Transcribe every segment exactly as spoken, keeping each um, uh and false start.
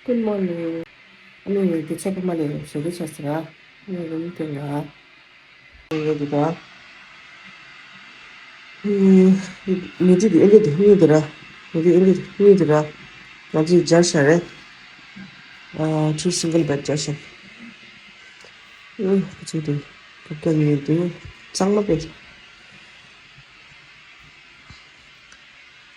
Good morning. ཨ་ནི་ཡོད་དེ་ཆད་པ་མ་ལས་ཡོད་ཟེར་གི་ཆ་ཟེར་ཨ། ཨ་ནི་རུམ་དེ་ལ། ཡོད་དེ་ད། མི་དེ་དེ་ཨེ་འདི་དེ་གཉིས་དེ་ར། མི་དེ་ཨེ་འདི་དེ་གཉིས་དེ་ར། ང་ཚོས་སྦྱར་བྱ་རེད། ཨ། two single bed སྦྱར་བྱ། ཨུ། ཁོ་ཚོ་དེ་གབ་ཀྱག་ཡོད་དེ་གཙང་མ་དཔེ།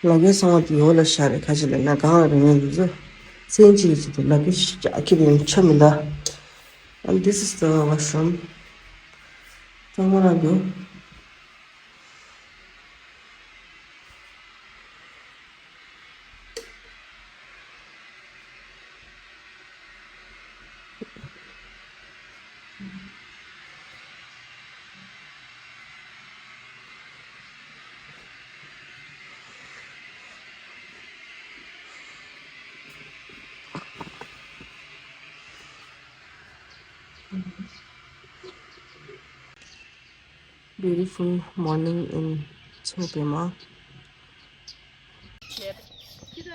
ལག་པའི་གསང་བ་དེ་འོག་ལ་བཞག་རེད། ཁ་ཅིག་ལ་ན་གང་ལ་རིང་ངེས་འདུག་ཚོ། མཚན་གཅིག་གིས་ཅིག་དེ་ལག་པའི་ཞག་ཁྱེར་ཡོང་ཆ་མི་འདའ། And this is the washroom. གཙང་མ་རང་འདུག Beautiful morning in Chopema. Okay,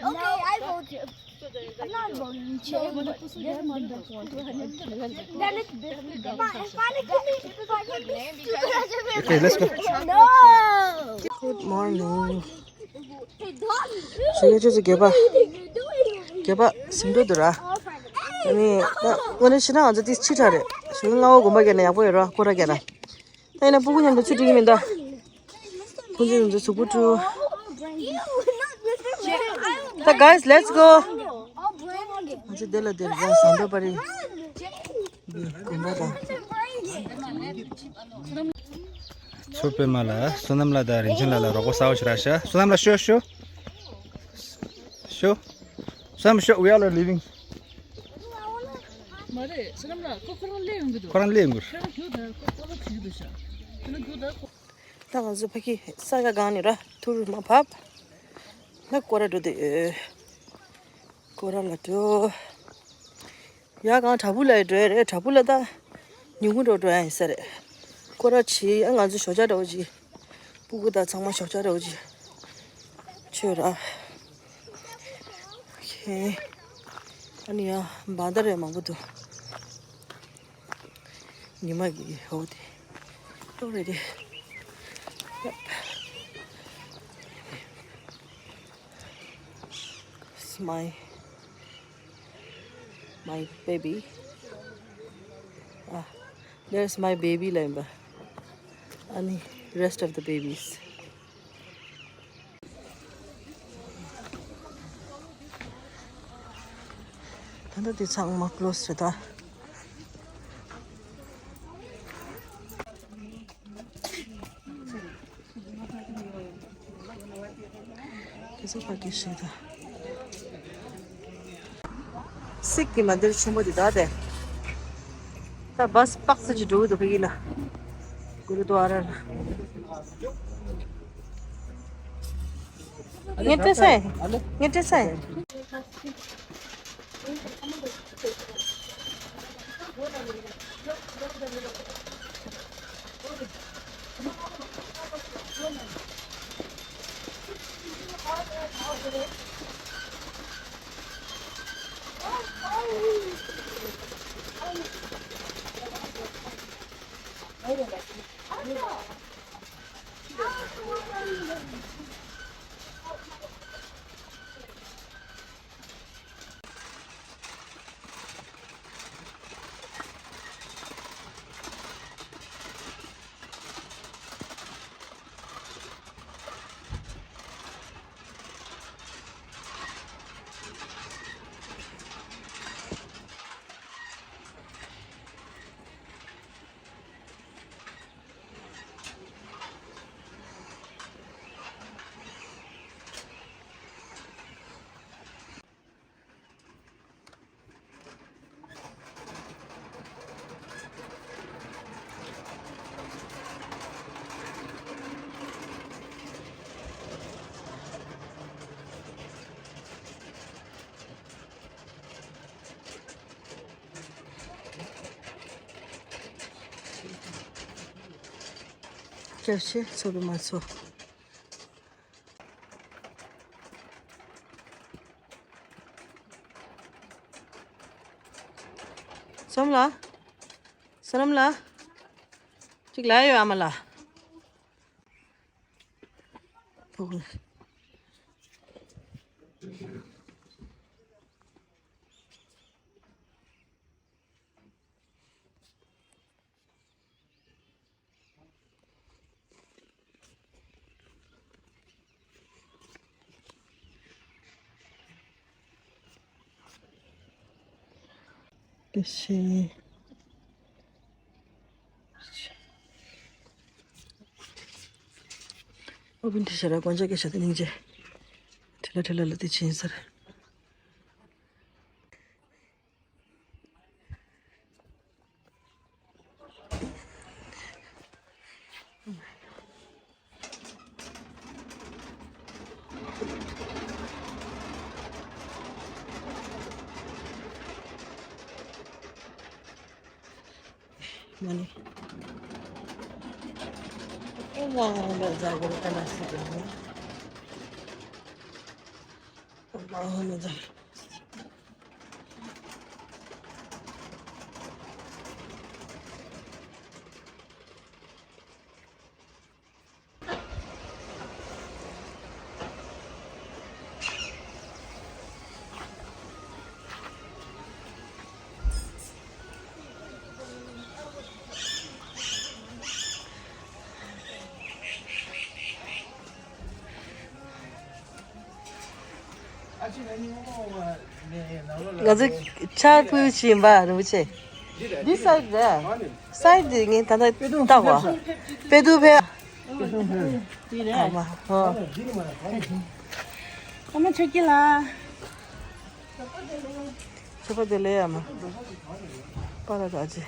I vote. I'm not voting. Then it's Okay, let's go. No. Good morning. ཞོགས་ཀས་ཆུ་ཚོད་བརྒྱད་པ། བརྒྱད་པ་ཟིན་འགྲོ་འདུག་ར། ཨ་ནི་ད་དངོས་གནས་བྱས་ན་ང་ཚོ་ཏིས་ཕྱི་དྲགས་རེད། ཞོགས་ཀས་སྔ་པོ་དགོན་པ་བརྒྱབ་ན་ཡག་པོ་ཡོད་ར། སྐོར་ར་བརྒྱབ་ན། ད་ཡིན་ན་སྤུ་གུ་མཉམ་དུ་ཆུ་འགྲིག་གི་མིན་ད། ཁོང་ཚོས་ང་ཚོ་གཟུགས་པོ་བཀྲུ། ད་guys, let's go. ང་ཚོ་དེ་ལ་དེར་ཟ་ཟ་འགྲོ་པ་རེད། དགོན་པ་དང་། ཆོས་པད་མ་ལགས། བསོད་ནམས་ལགས་དང་རིན་ཆེན་ལགས་ལ་རོགས་པ་གསར་པ་ཞིག་རག་ཤག་བསོད་ནམས་ལགས་ཤོག་ཤོག་ཤོག་བསོད་ནམས་ཤོག We all are leaving. མ་རེད། བསོད་ནམས་ལགས་ཁོ་ཁོ་རང་སླེབས་ཡོང་གི་འདུག་ཁོ་རང་སླེབས་ཡོང་གི་རེད། ཁྱོད་རང་རྒྱུགས་དང་ཁོ་ཁོ་རང་བྱེད་ཀྱི་འདུག་ཤག་ཁྱོད་རང་རྒྱུགས་དང་ཁོ། ད་ང་ཚོ་ཕ་གི་ས་ཡ་སྒང་ནས་ར་ཐུར་མ་བབས། ད་སྐོར་ར་འགྲོ་འདོད་ཡོད། སྐོར་ར་ལ་འགྲོ། ཡ་གང་བྲག་ཕུག་ལ་འགྲོ་ཡ་རེད། བྲག་ཕུག་ལ་ད་ཉིན་གུང་འགྲོ་འགྲོ་ཡ་ཡིན་ས་རེད། སྐོར་ར་བྱེད་ཡ། ང་ཚོ་ཞོགས་ཇ་འདྲ་བོ་ཅིག་སྤུ་གུ་དང་ཚང་མ་ཞོགས་ཇ་འདྲ་བོ་ཅིག་མཆོད་ར། ཨོ་ཁེ། ཨ་ནི་ཡ་བཱན་དར་ཡ་མང་པོ་འདུག་ཉི་མ་གི་འོ་དེ། ལྟོགས་རེད་དེ། Yep. It's my, my baby. Ah, there's my baby ལབ་ཡིན་པ། ཨ་ནི་rest of the babies. ད་ལྟ་དེ་ཚང་མ་close རེད་ད། དེ་ཚོ་ཕ་གི་ཞིག་ད། སིག་གི་མན་དིར་ཆེན་པོ་འདི་དག་དེ། ད་བཱས་པག་ཙི་ཅིག་འགྲོ་གི་འདུག་ཕ་གི་ལ། གུ་རུ་དུ་ཨ་ར་ལ། ངས་སྤྲད་སོང་། ངས་སྤྲད་སོང་། སྐྱབས་ཆེ་ཚོ་བི་མ་ཚོ། བསོད་ནམས་ལགས། བསོད་ནམས་ལགས། གཅིག་ལབ་ཡོད་ཨ་མ་ལགས། ཨོ་བིན་ཏི་ཤ་ར་གོན་ཆ་སྐད་ཆ་དེ་སྙིང་རྗེ། ཁྲི་ལ་ཁྲི་ལ་ལ་དེ་ཕྱིན་ཟེར། Money. اللهم لا زاغ قلوبنا. اللهم زاغ. ང་ཚོ་ཕྱག་ཕུལ་བཞིན་པ་རིན་པོ་ཆེ། འདི་སའིཌ་རེད། སའིཌ་འདི་ངས་ད་ལྟ་བལྟ་བ། དཔེ་སྡུག་ཕེ། འདི་རེད། ཨ་མ་ཧོ། ཨ་མ་ཆོས་སྐྱིད་ལགས། ཆོས་པ་དེ་ལས་ཨ་མ། པ་ར་ར་ཅི།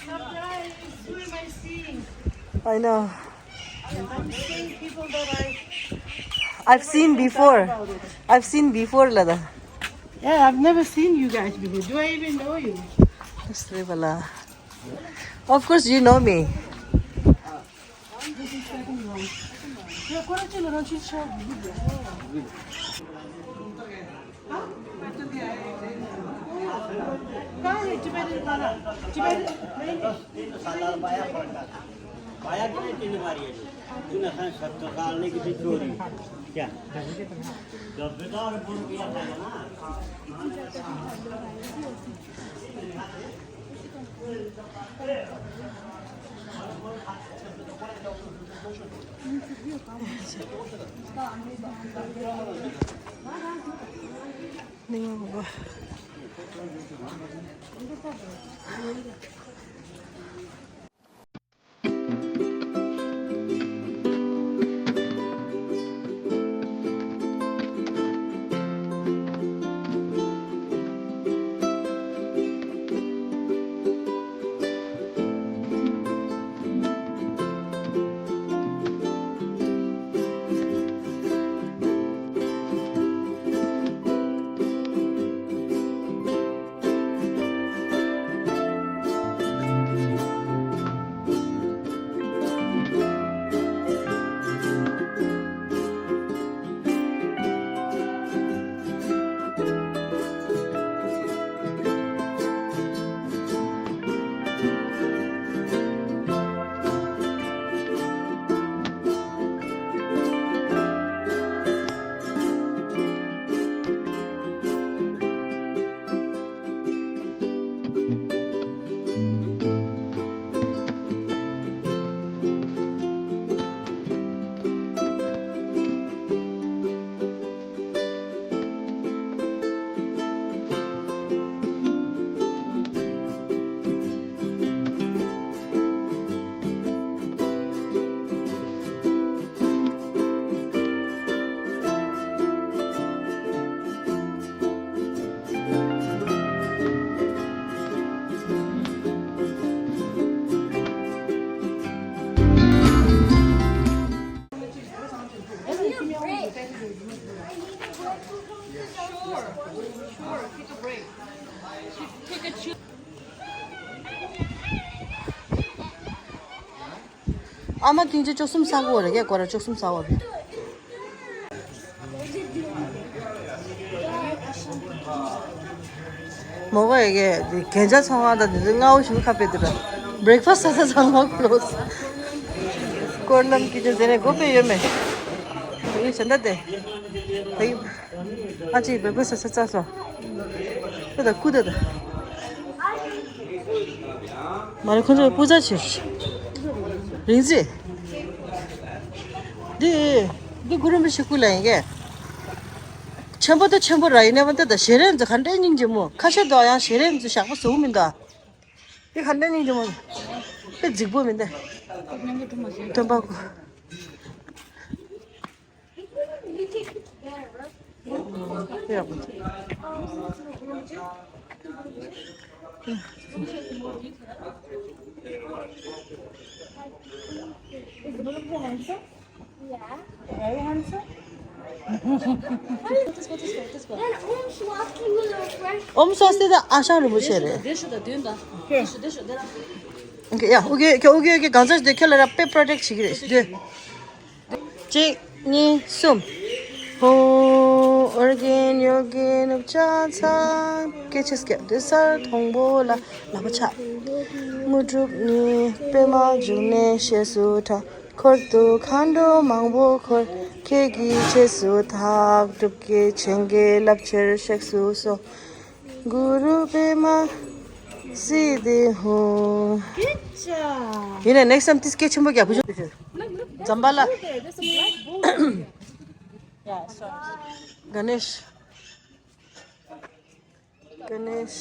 Surprise! Who am I seeing? I know. I'm seeing people that I I've seen before. I've seen before, Lada. Yeah, I've never seen you guys before. Do I even know you? That's Revala. Of course, you know me. कहाँ है टिबेटन खाना? टिबेटन नहीं, नहीं। पाया कि नहीं तीन बार ये? तूने खान सत्तर साल ने की चोरी। क्या? जब बेटा और बोल दिया था ना। ཨ་མ་ཐིང་ཅེ་བཅུ་གསུམ་ས་གོ་རེ་གེ་གོ་ར་བཅུ་གསུམ་ས་བ་བི། མོ་ག་ཡ་གི་གན་ཇ་ཚང་བ་དང་དེ་ཚོ་སྔ་བོ་ཞིག་ཁ་ཕེ་དུ་ར། བྷི་རེག་ཕ་སི་ཊི་ས་ས་ཚང་མ་ཀློ་སི། ཀོར་ནམ་ཀི་ཅན་ཟེར་ནས་སྒོ་ཕེ་ཡོད་མེད། ཡོད་བྱ་འདྲ་དེ། ཨ་ཅེ་བྷི་རེག་ཕ་སི་ཊི་ས་ས་ཚ་སོ། ད་ད་ཀུ་ད་ད། མ་རེད་ཁོ་ཚོས་སྤུས་ཚད་ཆེ། རིང་ཚེ། འདི། འདི་གུ་རུ་མི་ཤི་ཀུ་ལ་ཡིན་གས། ཆེན་པོ་དེ་ཆེན་པོ་ར་ཡིན་ནའི་བ་འདི་ད་ཞལ་རས་ཚོ་ག་འདྲའི་སྙིང་རྗེ་མོ། ཁ་ཤས་དོ་ཡང་ཞལ་རས་ཚོ་ཞག་པོ་བཟོ་གི་མི་འདུག་འདི་ག་འདྲའི་སྙིང་རྗེ་མོ། དཔེ་རྫིག་པོ་མི་འདུག་སྟོན་པ་ཀུ། ཨོམ་སྭ་སྟི་ད་ཨ་ཞང་རིན་པོ་ཆེ་རེད། ཡ་ཨུ་གེ་ཨུ་གེ་ཨུ་གེ་གང་ཚ་ཞིག་དེ་ཁྱོད་ལ་ར་དཔེ་པྲོ་ཊེག་བྱེད་ཀྱི་རེད་ཞུ་དུས། གཅིག་གཉིས། གསུམ། ཧོ། ཨོ་རྒྱན་ཡོ་གན་ནུབ་ཕྱག་འཚལ། སྐད་ཆ་སྐད་དུ་གསལ་མཐོང་པོ་ལ་ལག་པ་ཕྱག་དངོས་གྲུབ་ནི་པད་མ་འབྱུང་གནས་ཞེས་སུ་གྲགས། འཁོར་དུ་མཁའ་འགྲོ་མང་པོ་འཁོར། ཁྱེད་ཀྱི་རྗེས་སུ་དག་སྒྲུབ་ཀྱི་བྱིན་གྱིས་བརླབ་ཕྱིར་གཤེགས་སུ་གསོལ། གུ་རུ་པདྨ་སིདྡྷི་ཧཱུྃ། Good job. ཡིན་ནའི་next time ཏིས་སྐད་ཆེན་པོ་རྒྱག་བུ་ཆུང་དུ་ཆུ། འཛམ་བྷ་ལ། Look there, there's some black bones here. Yeah, sorry. Ganesh. Ganesh.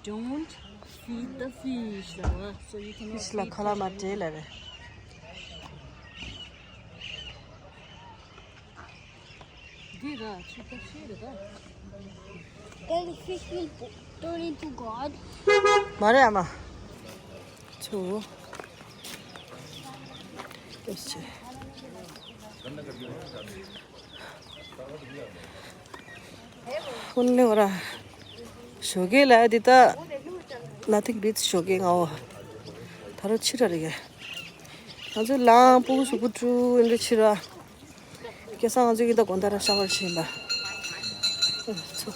Don't feed the fish. So you can fish ལ་ཁ་ལག་མ་སྤྲད་ལ་རེད། འདི་ར་ཆུ་ཁ་ཤས་རེད་ད། Then the fish will turn into God. མ་རེད་ཨ་མ། ཆུ། ཨེ་ཤེ། ཧུན་ལེ་ཝ་ར། ཞོགས་ཀས་ལ་འདི་ད། Nothing beats ཞོགས་ཀས་ང་འོ། ད་རུང་ཕྱི་ར་རེད་ག་ང་ཚོ་ལང་སྤུ་གུ་སུ་སྤུ་ཕྲུག་འདི་ཕྱི་ར། སྐལ་བཟང་ང་ཚོ་གི་ད་དགོང་དག་ར་ཤ་བར་ཕྱིན་པ། ཚོ།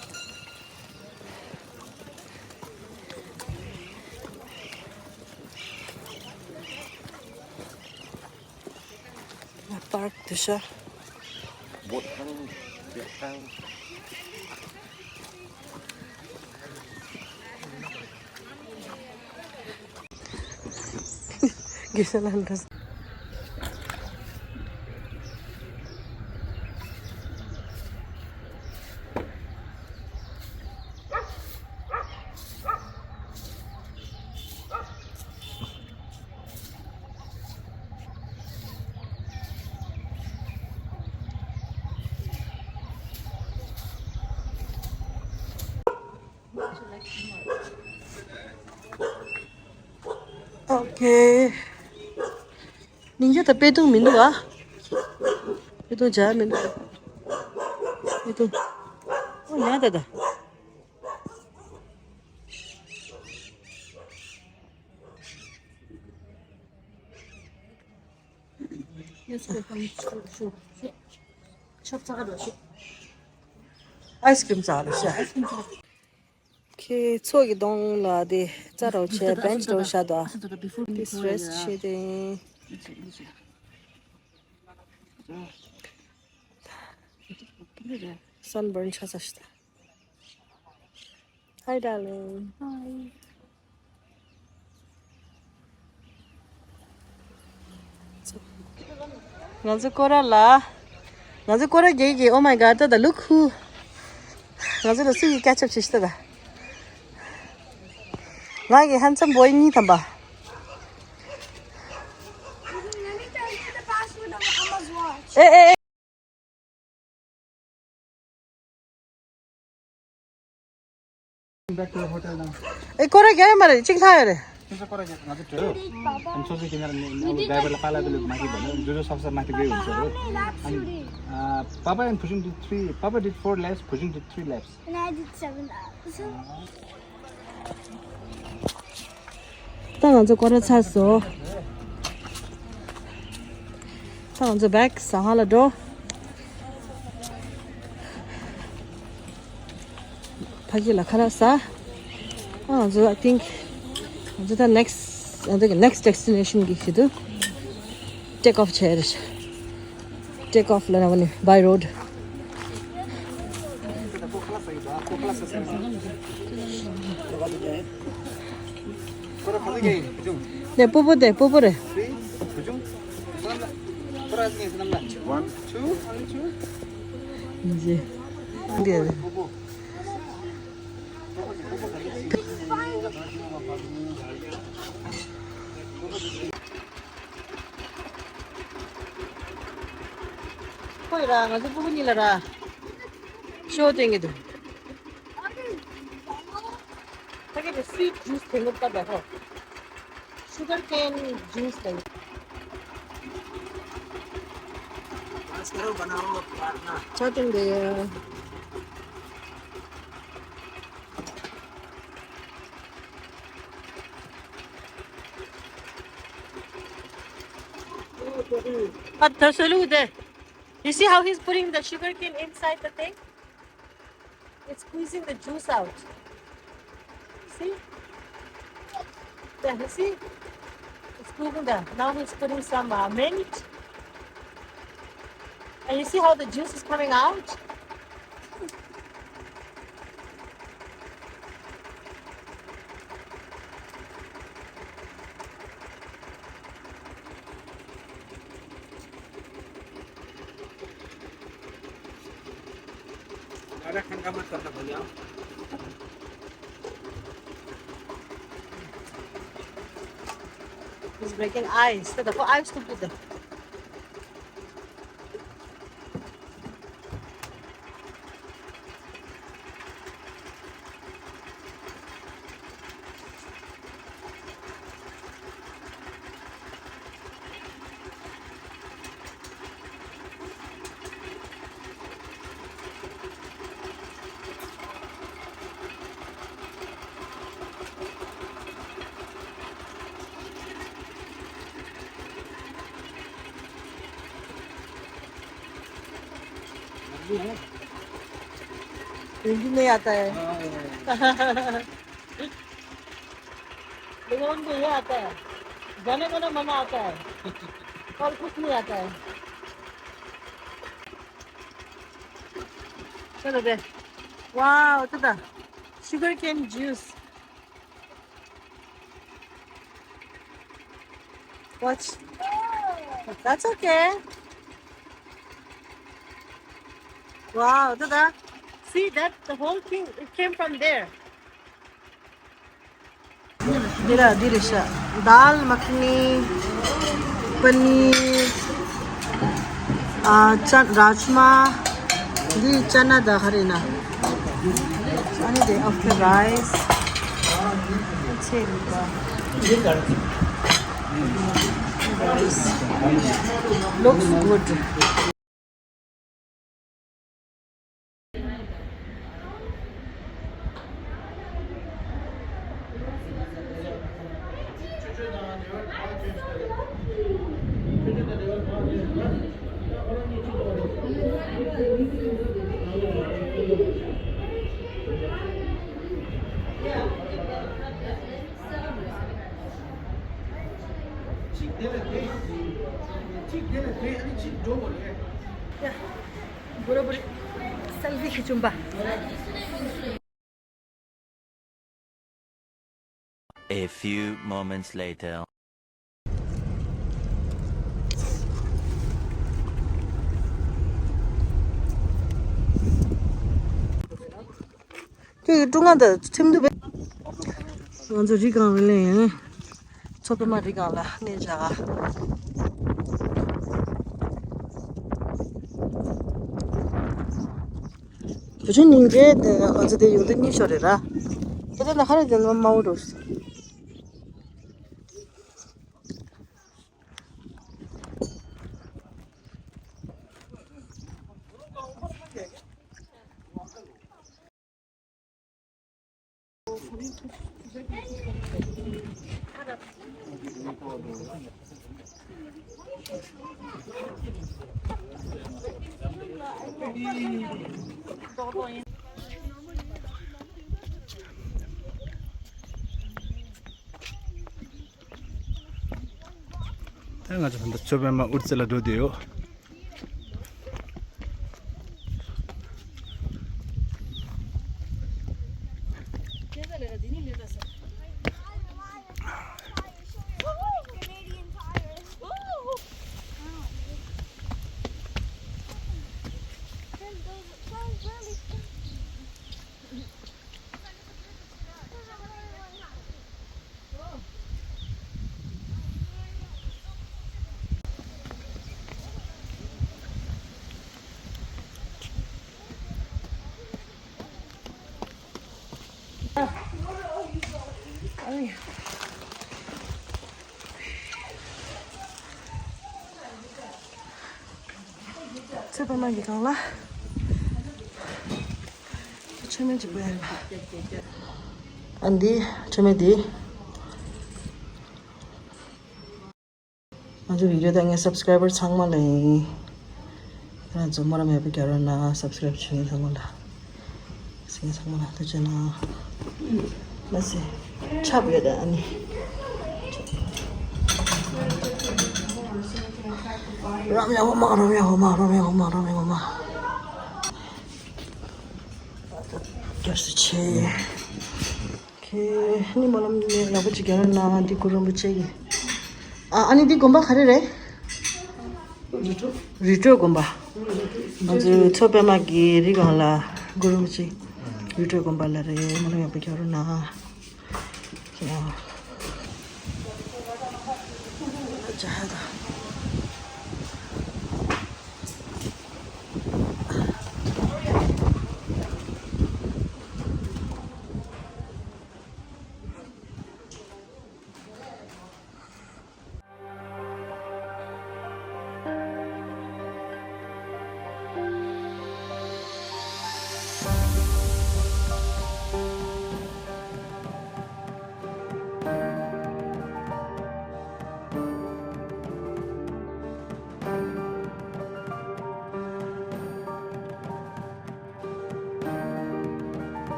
པར་དུ་ཤ། བོད་ཁང་། བོད་ཁང་། དགེ་བཤེས་ལགས་འདྲ། ཨོ་ཁེ། ཉིན་རྒྱུན་ད་དཔེ་བཏུང་མི་འདུག་ཨ། དཔེ་བཏུང་བྱ་མི་འདུག་དཔེ་བཏུང་། ཨོ་ཉལ་ད་ད། Let's go, come, shoot, shoot, shoot. Chop, chop, chop. Ice cream ཚ་རུ་ཤ། Ice cream ཚ། ཁྱེད་ཚོ་གི་གདོང་ལ་དེ་རྩ་རོ་ཆེ་བེན་ཅི་རོ་ཤ་དོ། This rest བྱེད་དེ་ཡིན། Sunburn ཆ་ས་ཤ་ད། Hi, darling. Hi. ང་ཚོ་སྐོར་ར་ལ། ང་ཚོ་སྐོར་ར་རྒྱག་གི། Oh my God, ད་ད་look who. ང་ཚོ་ལ་སུ་ཡིས་catch up བྱེད་ཤི་ད་ད། ང་གི་handsome boy གཉིས་ཐམ་པ། ཨེ་ཨེ་ཨེ། Back to the hotel now. ཨེ་སྐོར་ར་རྒྱག་ཡོད་མ་རེད། གཅིག་ལྷག་ཡོད་རེད། ཁྱེད་ཚོ་སྐོར་ར་རྒྱག་ང་ཚོ་བྲོས་ཡོད། ཨ་ནི་ཚོ་ཚོ་ཁྱེད་ཉར་ནས་driver ལ་ཁ་ལག་དེ་ལུགས་མ་གིས་བ་ནས་འཇུ་འཇུ་སོབ་སོབ་མ་གིས་དགོས་ཡོད་ཟེར་རོ། ཨ་ནི། Papa and Phujung did three, Papa did four laps, Phujung did three laps. And I did seven laps. ད་ང་ཚོ་སྐོར་ར་ཚར་སོང་། ད་ང་ཚོ་back ཟ་ཁང་ལ་འགྲོ། ཕ་གི་ལ་ཁ་ལག་ཟ། ཨ་ང་ཚོ་I think ང་ཚོ་ད་next ང་ཚོ་གི་next destination གི་ཞིག་ཏུ་take off བྱས་རེད། Take off ལ་ན་བ་ནི་by road. ནས་སྤོ་བོ་དེ་སྤོ་བོ་རེད། One, two, only two. འདི་རེད། ཁོས་ར་ང་ཚོ་སྤུ་གུ་གཉིས་ལ་ར་ཤོ་སྟོན་གྱི་འདུག་ད་གིན་སི་ཇུས་དེ་ངོ་ལྟ་བ་ཧོ། Sugar cane juice དང་། ཆ་ཏིང་དེ། But the solution, you see how he's putting the sugar cane inside the thing? It's squeezing the juice out. See? There, you see? It's squeezing there. Now he's putting some uh, mint. And you see how the juice is coming out? He's breaking ice. So the ice to put the Hindi नहीं आता है। लोगों को ये आता है, जाने वाला मना आता है, और कुछ नहीं आता है। चलो दे। Wow, तो the sugar cane juice. Watch. That's okay. Wow, Dada. See that the whole thing, it came from there. Dira, dira sha. Dal makhani, paneer, uh, chan, rajma, di chana da harina. Ani de of the rice. Looks good. གཅིག་དེ་ལ་དེ། གཅིག་དེ་ལ་དེ། ཨ་ནི་གཅིག་འགྲོ་བ་རེད། ཡ། བུ་ར་བུ་རི། སེལ་ཕི་ཁི་ཆུམ་པ། A few moments later. པའི་ཀྲུང་ང་དང་ཁྲིམས་འདུག་པས། ང་ཚོ་རི་སྒང་ལ་ཡིན། མཚོ་པདྨ་རི་སྒང་ལ་གནས་བཞག། བུ་ཆུང་སྙིང་རྗེ་དེ་ང་ཚོ་དེ་ཡོང་དུས་གཉིད་ཤོར་རེད་ར། དེ་ལྟར་ན་ཁ་རེ་དེ་ནི་དམའ་བོ་འགྲོ། ད་ང་ཚོ་ད་ལྟ་མཚོ་པདྨ་དབུ་རྩེ་ལ་འགྲོ་བསྡད་ཡོད། མཚོ་པདྨ་གི་སྒང་ལ། མཆོད་མེ་གཅིག་པོ་ཡར་ལ། ཨ་འདི་མཆོད་མེ་འདི། ང་ཚོ་བི་ཌིའོ་ལྟ་མཁན་སབ་སི་ཀ་རའི་བར་ཚང་མ་ལ་ཡིན། ང་ཚོ་མོ་ར་མེད་པ་རྒྱ་རོ་ན་སབ་སི་ཀ་རའི་བྱེད་མཁན་ཚང་མ་ལ། སེམས་ཚང་མ་ལ་ཐུགས་རྗེ་གནང་། ལ་སེ། ཆབ་ཡོད་ད་ཨ་ནི། རམ་ཡ་ཧོ་མ་རམ་ཡ་ཧོ་མ་རམ་ཡ་ཧོ་མ་རམ་ཡ་ཧོ་མ། སྐྱབས་སུ་མཆི། ཁེ་ནི་སྨོན་ལམ་ནི་ཡག་པོ་ཅིག་རྒྱག་རོགས་གནང་། འདི་གུ་རུ་རིན་པོ་ཆེ་གི། ཨ་ཨ་ནི་འདི་དགོན་པ་ག་རེ་རེད། རི་ཁྲོད། རི་ཁྲོད་དགོན་པ། ང་ཚོའི་མཚོ་པདྨ་གི་རི་སྒང་ལ་གུ་རུ་རིན་པོ་ཆེ། རི་ཁྲོད་དགོན་པ་ལ་རེད། སྨོན་ལམ་ཡག་པོ་རྒྱག་རོགས་གནང་། ཡ། ཇ་ཧ་ད།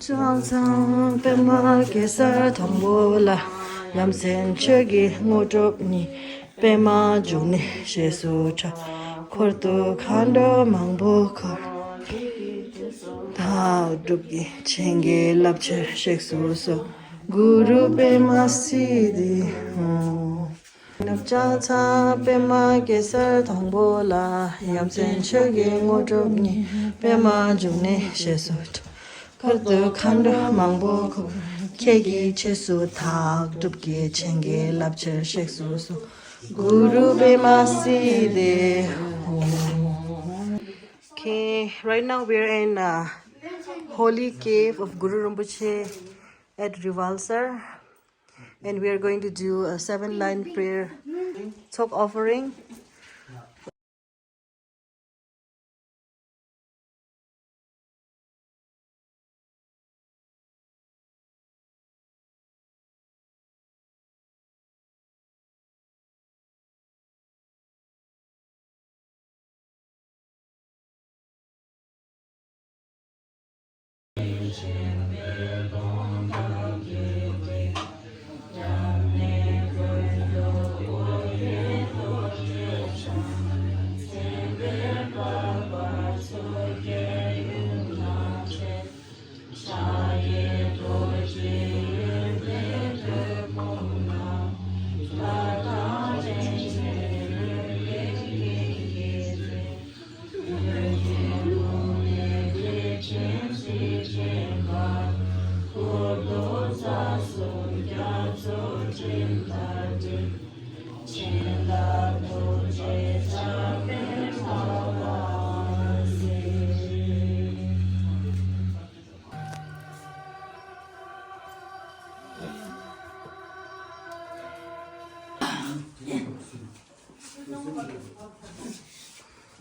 ལྕང་ཚང་པདྨ་གེ་སར་དང་པོ་ལ། ཡ་མཚན་ཆོས་ཀྱི་དངོས་གྲུབ་གཉིས། པདྨ་འབྱུང་གནས་ཞེས་སུ་གྲགས། འཁོར་དུ་མཁའ་འགྲོ་མང་པོས་བསྐོར། ལྷ་དྲུག་གིས་བྱིན་གྱིས་བརླབ་ཕྱིར་གཤེགས་སུ་གསོལ། གུ་རུ་པདྨ་སིདྡྷི་ཧཱུྃ། ནག་ཅག་ཚ་པདྨ་གེ་སར་དང་པོ་ལ། ཡ་མཚན་ཆོས་ཀྱི་དངོས་གྲུབ་བརྙེས། པདྨ་འབྱུང་གནས་ཞེས་སུ་གྲགས། བར་དུ་མཁའ་འགྲོ་མང་པོ་བསྐོར། ཁྱེད་ཀྱི་རྗེས་སུ་བདག་སྒྲུབ་ཀྱིས། བྱིན་གྱིས་བརླབ་ཕྱིར་གཤེགས་སུ་གསོལ། གུ་རུ་པདྨ་སིདྡྷི་ཧཱུྃ། Okay, right now we're in uh, holy cave of Guru Rinpoche at Rivalsar, and we are going to do a seven line prayer, ཚོགས་offering.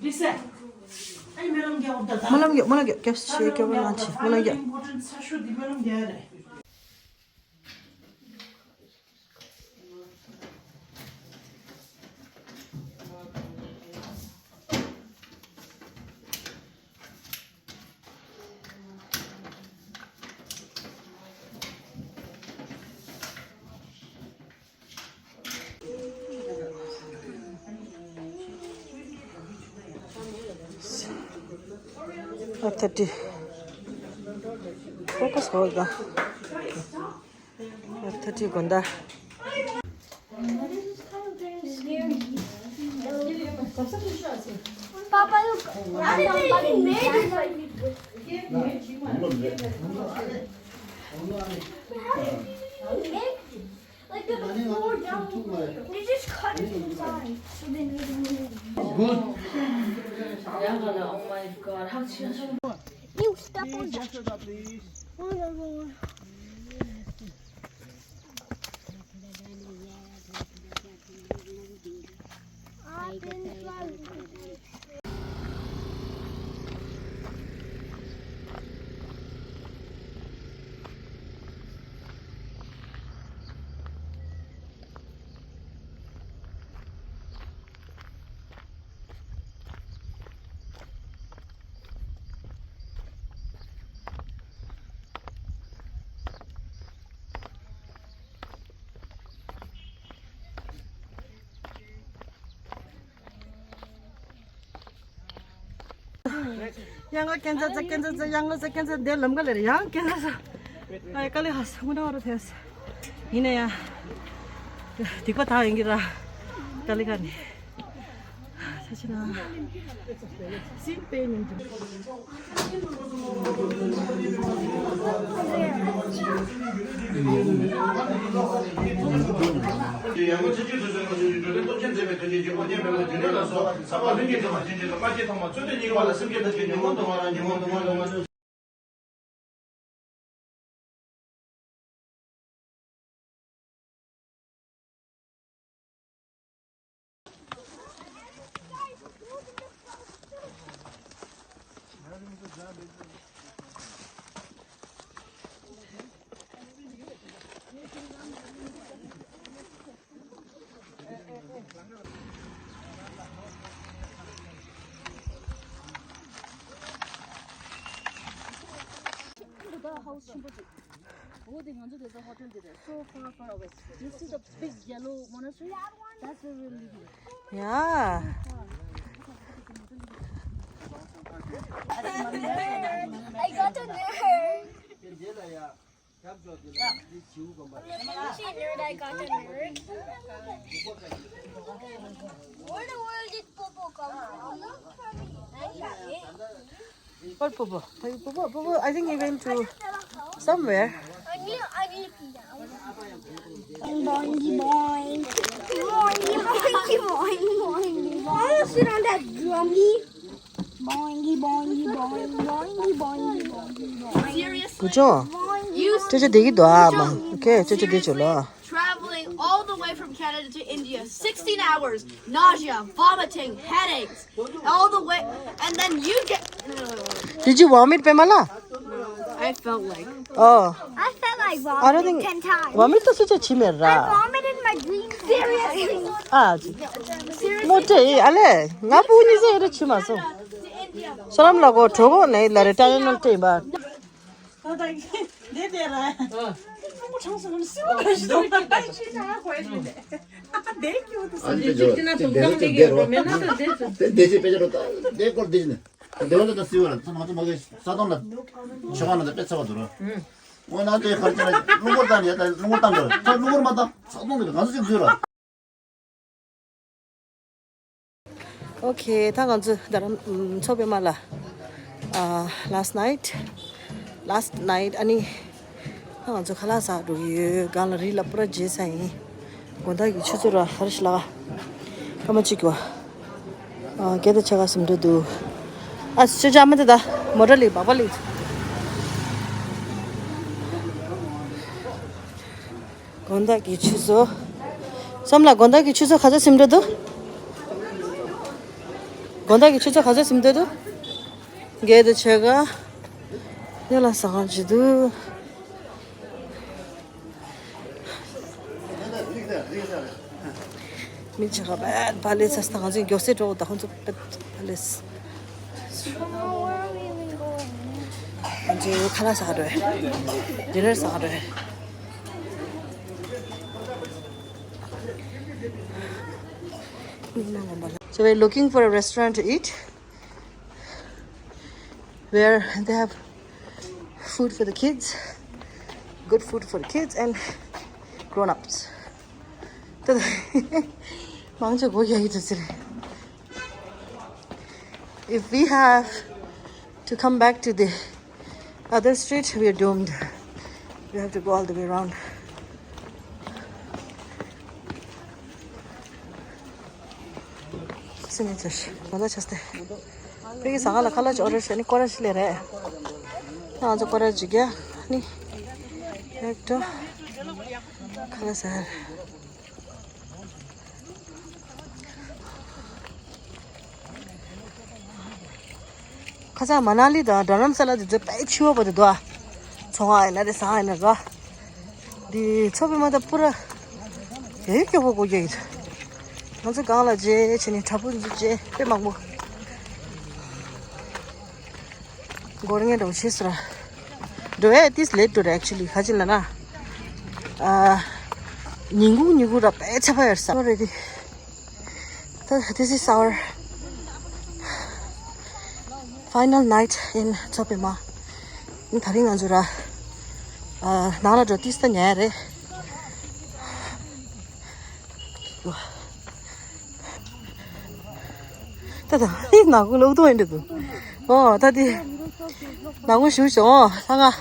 རིགས་སེ། ཨ་ནི་སྨོན་ལམ་རྒྱག་འོ་ད་ད། སྨོན་ལམ་རྒྱག་སྨོན་ལམ་རྒྱག་སྐྱབས་སུ་མཆི། སྐྱབས་པ་ལ་མཆི། སྨོན་ལམ་རྒྱག important ས་ཤོ་འདི་སྨོན་ལམ་རྒྱག་ཡ་རེད། Five thirty. Focus hold on. Five thirty gonda. Papa, look. Like the four down. They just cut it inside. So they made a new. Good. Oh my God, how. You step on that. ཡང་ང་ཀན་ཛ་ཛ་ཀན་ཛ་ཛ་ཡང་ང་ཛ་ཀན་ཛ་འདི་ལམ་ཀ་ལེར་ཡང་ཀན་ཛ་ཛ། ཨ་ཀ་ལི་ཧ་ས་མུ་ན་བ་ར་ཐེ་ས། ཡིན་ན་ཡང་། སྡིག་པ་དག་ཡིན་གྱི་ར། ཀ་ལི་ཀ་ནི། ས་ཆི་ན། སིན་པེ་ནིན་དུ། འོ་དེ་ང་ཚོ་དེ་ཚོ་ཧོ་ཊེལ་དེ་རེད། So far, far away. You see the big yellow monastery? That's where we're living. Yeah. I got a nerd. Where the world did Popo come from? What Popo? Popo, Popo, I think he went to somewhere. Boing, boing. Boing, boing, boing, boing. I don't sit on that drummy. Boingy, boingy, boing, boingy, boingy, boingy, boing. Seriously? Good job. You, ཅོ་ཅོ་བསྡད་ཀྱི་འདུག་ཨ་མ། ཨོ་ཁེ། ཅོ་ཅོ་བསྡད་བྱོས་ལོ། Traveling all the way from Canada to India, sixteen hours, nausea, vomiting, headaches, all the way, and then you get. Did you vomit, Pamela? I felt like. Oh. I felt like I don't vomiting think ten times. Vomit ད་སུ་ཅོ་བྱེད་མེད་ར། I vomited in my dreams. Seriously? ཨ་ཅི། མོ་ཏྲེ་ཨ་ལེ། ང་ཕྲུ་གུ་གཉིས་ཟེར་རེ་བྱེད་མ་སོང་། སོ་རམ་ལ་གོ་གྲོགས་གོ་ནས་ལ་རེ་ཏྲ་ནོ་ཏྲེ་ཡིན་པ། ཨ་ནི་དེ་ཇོ་དེ་དེ་དེ་དེ་དེ་སྐོར་དེ་ནི་དེ་བ་ལ་ད་སི་བ་ལ་ཚང་མ་ཚང་མ་གི་ས་དོང་ལ་ཆུ་ཁང་ལ་ད་དཔེ་ཚ་བ་འདུག་ར། འོ་ན་དེ་ཁར་ཅི་ལ་རླུང་འཁོར་བཏང་ཡ་ད་རླུང་འཁོར་བཏང་འདུག་ར། ད་རླུང་འཁོར་མ་བཏང་ས་དོང་ལ་གང་ཟིག་འཛུལ་ར། ཨོ་ཁེ། ད་ང་ཚོ་རྡ་རམ་མཚོ་པདྨ་ལ། ཨ། last night, last night ཨ་ནི། ད་ང་ཚོ་ཁ་ལག་ཟ་འགྲོ་གི་ཡོད། སྒང་ལ་རི་ལ་པུ་ར་བརྗེད་ས་ཡིན། དགོང་དག་གི་ཆུ་ཚོད་ར་ཧར་ཤི་ལ་ཀ་སྐར་མ་གཅིག་གི་བ། ཨ། བརྒྱད་དང་ཕྱེད་ཀ་ཟིན་འགྲོ་འདུག་ཨ་ཅོ་ཅོ་ཨ་མ་དེ་ད་མོ་ཊ་ལི་སྦག་སྦག་ལི། དགོང་དག་གི་ཆུ་ཚོད། བསམ་ལ་དགོང་དག་གི་ཆུ་ཚོད་ག་ཚོད་ཟིན་འགྲོ་འདུག་དགོང་དག་གི་ཆུ་ཚོད་ག་ཚོད་ཟིན་འགྲོ་འདུག་བརྒྱད་དང་ཕྱེད་ཀ་ཡོད་ལ་ཟ་ཁང་ཅིག་འདུག་མི་ཆ་ག་བད་བ་ལེ་ས་སྟ་ང་ཚོའི་མགྱོགས་སེ་འགྲོ་ད་ཁོང་ཚོ་བད་བ་ལེ་ས། ང་ཚོའི་ཁ་ལག་ཟ་ག་འགྲོ། ཌི་ནར་ཟ་ག་འགྲོ། So we're looking for a restaurant to eat where they have food for the kids, good food for the kids and grown-ups. ད་མང་ཆེ་གོ་ཡ་ཡི་དུ་ཟེར། If we have to come back to the other street, we are doomed. We have to go all the way around. སེམས་ཚེར་མ་ལ་ཆགས་ཏེ། ཕ་གི་ཟ་ཁང་ལ་ཁ་ལག་ཅིག་ཨོ་ཌར་བྱས་ནི་སྐོར་ར་ཞིག་ལས་རེད། ང་ཚོ་སྐོར་ར་ཅིག་རྒྱག་ནི། ཧེག་ཏོ། ཁ་ལག་ཟ་རེད། ཁ་སང་མ་ན་ལི་དང་རྡ་རམ་ས་ལ་དེ་ཚོ་དཔེ་ཆུ་བ་པོ་དེ་འདུག་ཨ། ཚོང་ཁང་ཡིན་ན་རེད། ཟ་ཁང་ཡིན་ན་རེད། འདི་མཚོ་པདྨ་ད་པུ་ར་དེ་སྐྱོ་པོ་གོ་རྒྱུ་ཡིན། ང་ཚོ་སྒང་ལ་མཇལ་བྱས་ནས་བྲག་ཕུག་འདི་མཇལ་དཔེ་མང་པོ། སྒོར་ངན་འདྲ་བོ་བྱས་སོང་ར། འགྲོ་ཡས་ཏིས་ལེ་ཊི་འགྲོ་རེད། ཨེག་ཅུ་ལི་ག་ཅི་ལ་ན། ཨ། ཉིན་གུང་ཉིན་གུང་ར་དཔེ་ཚ་པ་ཡོད་ས་རེད། ད་this is our final night in མཚོ་པདྨ། ད་རིང་ང་ཚོ་ར། ཨ། ནང་ལ་འགྲོ་ཏིས་ད་ཉལ་རེད། ད་ད་ནག་ཁུང་ལོག་ཏུ་ཡིན་འདུག་ཨོ་ད་དེ་ནག་ཁུང་ཞུ་བྱུང་ཨོ་ལྷ་ང་།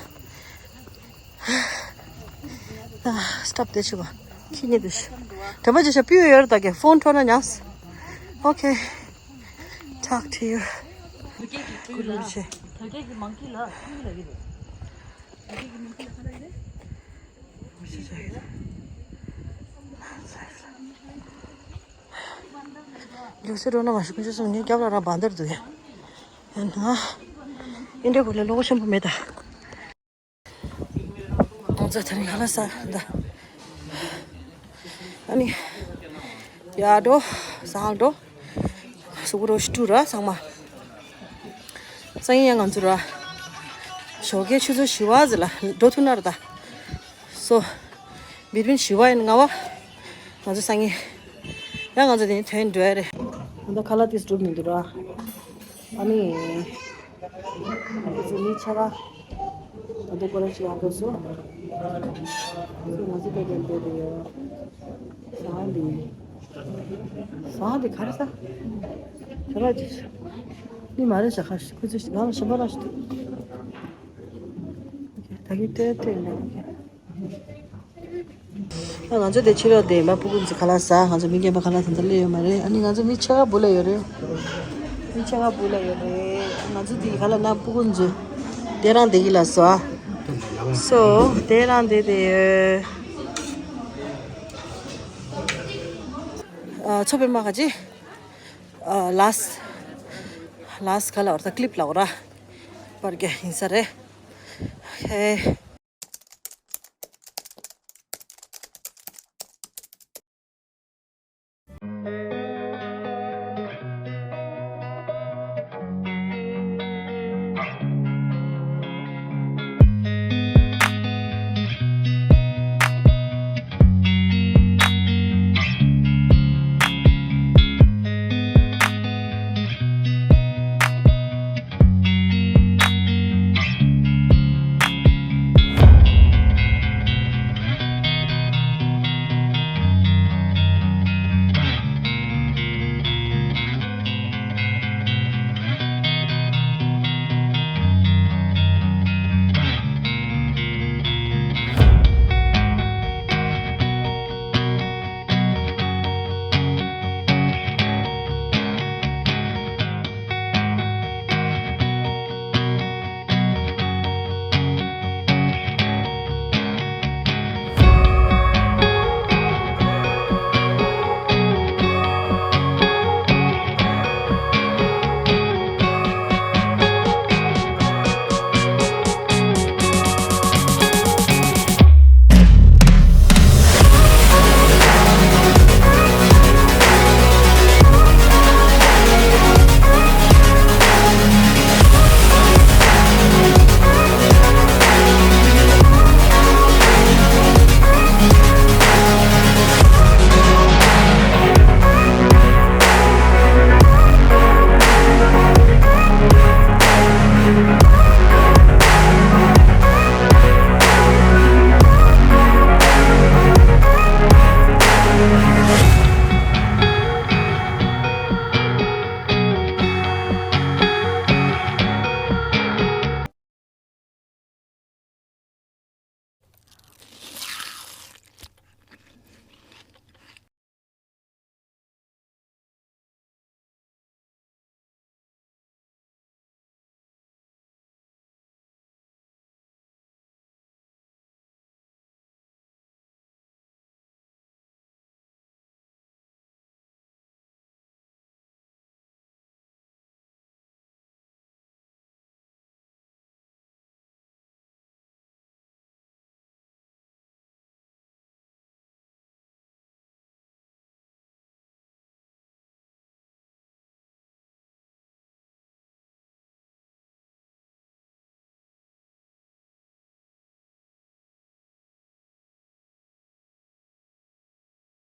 ད་སྟབས་བདེ་ཆུ་བ་ཁྱི་ཉེ་དུ་ཞུ། དྲན་པ་ཅི་ཤ་པིའུ་ཡོད་ད་གེ་ཕོན་འཕྲོ་ན་ཉགས། Okay, talk to you. ཀུ་ལུ་ཆེ། ཡོད་སེ་འགྲོ་ན་མ་ཤི་ཀུན་ཆུ་སོང་ངའི་རྒྱབ་ལ་ར་བ་འདར་འདུག་ཡ། ཡང་ན། ཨིན་དྲེ་གོ་ལ་ལོག་ཤམ་པོ་མེད་ད། ང་ཚོ་དེ་རིང་ཧ་ལ་ས་ད། ཨ་ནི། ཡ་འགྲོ། ཟ་འགྲོ། སུ་གུ་རོ་ཤི་ཏུ་ར་ཚང་མ། སང་ཉིན་ཡང་ང་ཚོ་ར། ཞོགས་ཀའི་ཆུ་ཚོད་བཞི་པ་ཟེར་ལ་འགྲོ་ཐུབ་ན་ར་ད། So, between བཞི་པ་and ལྔ་པ། ང་ཚོ་སང་ཉིན། ཡང་ང་ཚོ་དེ་ནས་ཐོན་འགྲོ་ཡ་རེད། ད་ཁ་ལག་ཏིས་འགྲུབ་མི་འདུག་ར། ཨ་ནི། ང་ཚོ་མི་ཆ་ག་ད་ལྟ་ཁོ་རང་ཞིག་ཡང་འགྲོ་སོང་། ང་ཚོ་ད་ལྟ་འགྲོ་རེད་ཡོད། ཟ་འདི། ཟ་འདི་ག་རེ་ཟ། ཁ་ལག་ཅིག་ནི་མ་རེད་ཤག་ཁ་ཤས་ཁོ་ཚོས་ང་ལ་ཞིམ་པ་ར་ཞིག་འདུག་ད་གིན་ལྟོས་ལྟོས་ནས། ང་ཚོ་དེ་ཕྱི་ལོགས་དེ་མ་སྤུ་གུ་ཚོ་ཁ་ལག་ཟ། ང་ཚོ་མི་རྒན་པ་ཁ་ལག་ད་ལྟ་སླེབས་ཡོད་མ་རེད། ཨ་ནི་ང་ཚོ་མི་ཕྱེད་ཀ་སྦུག་ལ་ཡོད་རེད། མི་ཕྱེད་ཀ་སྦུག་ལ་ཡོད་རེད། ང་ཚོ་དེ་ཁ་ལག་ན་སྤུ་གུ་ཚོ་དེ་རང་དེ་གི་ལ་ཟ། སོ་དེ་རང་དེ་དེ། ཨ་ཚོ་པའི་མ་ག་ཅི། ཨ་ལཱས། ལཱས་ག་ལ་བར་ད་ཀླིབ་ལ་བར་པར་རྒྱ་ཡིན་ས་རེད། ཧེ།